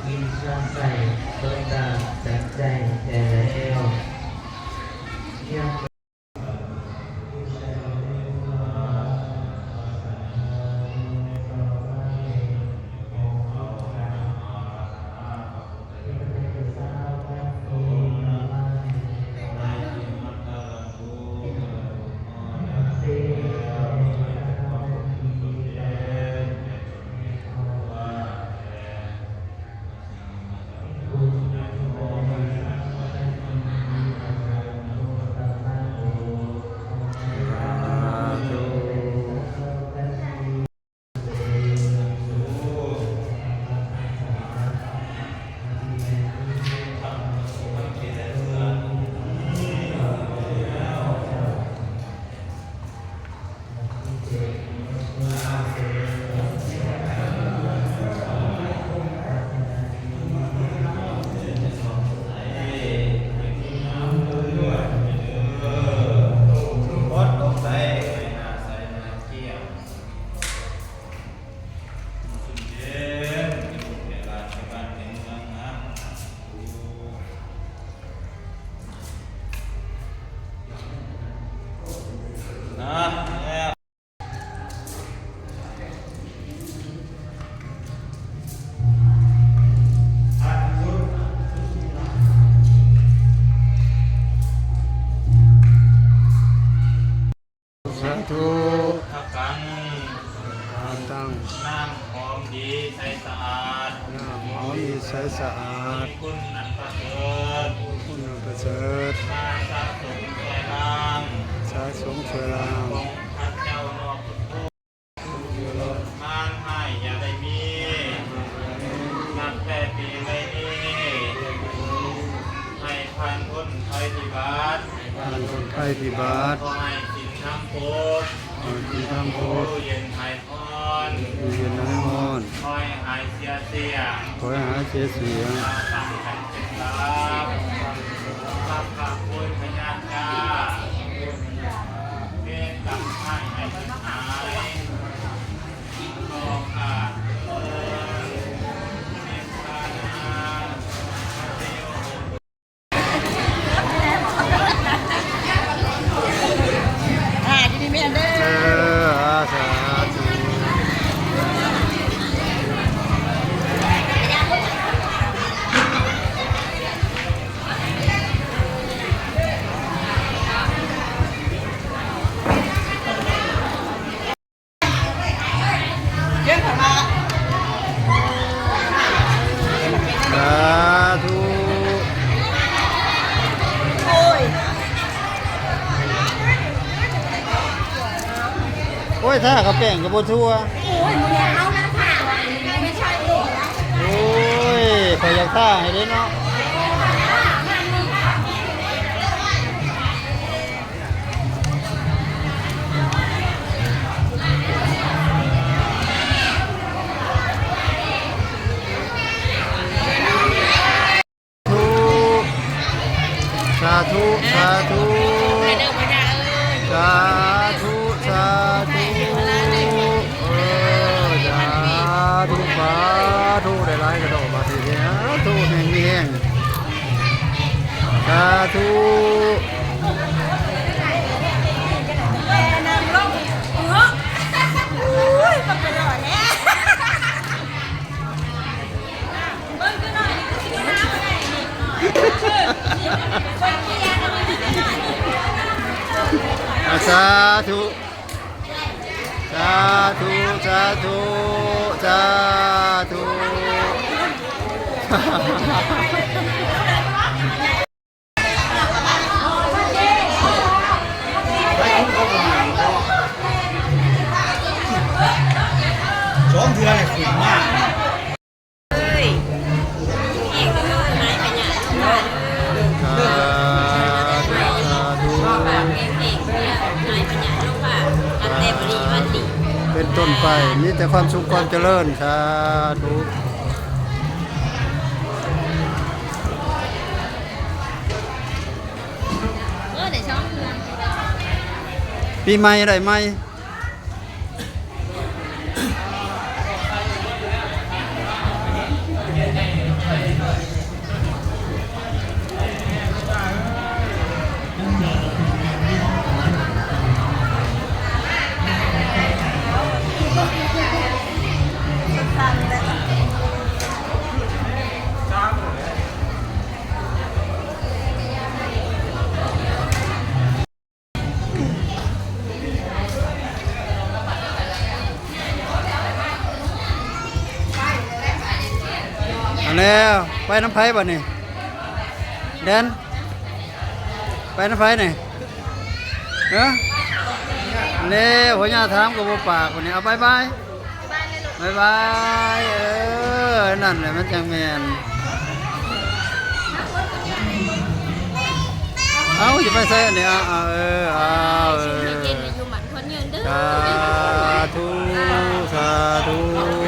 ມີສ່ວນໃສ່ສົມດັ່ງຕັ້ງໃຈແຕ່ແລ້ວ. ສາທຸ. ພຸດທະກັງ ທະກັງ ນ້ຳຫອມດີໃສສະອາດ ນ້ຳຫອມດີໃສສະອາດ ມີຄຸນອັນປະເສີດ ມີຄຸນອັນປະເສີດ ມາສະສົມຊ່ວຍລ້າງ ສະສົມຊ່ວຍລ້າງ ຂອງພະເຈົ້າເນາະພຸດໂທ ມານຮ້າຍຢ່າໄດ້ມີ ນັບແຕ່ປີໃໝ່ນີ້ ໃຫ້ຜ່ານພົ້ນໄພພິບັດ ຜ່ານພົ້ນໄພພິບັດ ຂໍໃຫ້ສິນທຳໂພ ຂໍໃຫ້ສິນທຳໂພ ຢູ່ເຢັນຫາຍຮ້ອນ ຢູ່ເຢັນຫາຍຮ້ອນ ຂໍໃຫ້ຫາຍເສຍສຽງ ຂໍໃຫ້ຫາຍເສຍສຽງ ຢ່າຕັ້ງຄັນເປັນລາບ ຮັບພະໂພຍພະຍາດກາ ເວນກຳຮ້າຍໃຫ້ເສຍຫາຍ ຂໍຂ້າເທີນ ເມດຕານາ ອ່າ ຢູ່ດີມີແຮງເດີ ເອີ ສາທຸ. ສາທຸ ໂອ້ຍ ໂອ້ຍ ທາຂະແປ້ງກໍບໍ່ທົ່ວ ໂອ້ຍ ບໍ່ໄດ້ເອົານະ ທາ ໄປໃສ່ໂອ້ຍ ໂອ້ຍ ຂ້ອຍຢາກທາໃຫ້ເດ້ເນາະ. ສາທຸ ສາທຸ ສາທຸ ສາທຸ ເອີ ສາທຸ ສາທຸ ຫຼາຍໆ ກະດອກບາດນີ້ ສາທຸ ແຮງມີແຮງ. ສາທຸ ອາ ສາທຸ ສາທຸ ສາທຸ ສາທຸ. ສອງເທື່ອແລ້ວຂຶ້ນມາ. ເອີຍ ເອກຄືຫາຍພະຍາດໂລຄາເດີ ສາທຸ ສາທຸ ເພງໆ ຫາຍພະຍາດໂລຄາ ນັບແຕ່ມື້ນີ້ວັນນີ້ ເປັນຕົ້ນໄປ ມີແຕ່ຄວາມສຸກຄວາມຈະເລີນ ສາທຸ. ເອີ ໄດ້ສອງເທື່ອ ປີໃໝ່ໄດ້ໃໝ່. ແລ້ວ ໄປນຳໃຜບັດນີ້ ແດນ? ໄປນຳໃຜນີ້? ຮະ? ແລ້ວ ພໍ່ຍ່າຖາມກໍບໍ່ປາກບັດນີ້. ເອົາ ບາຍບາຍ ບາຍບາຍ. ເອີ ນັ້ນແຫຼະ ມັນຈັ່ງແມ່ນ. ເອົ້າ ຊິໄປໃສອັນນີ້? ເອົາ ເອີ ເອົາ ເອີ ຢູ່ໝັ້ນຄວນຍືນເດີ. ສາທຸ ສາທຸ.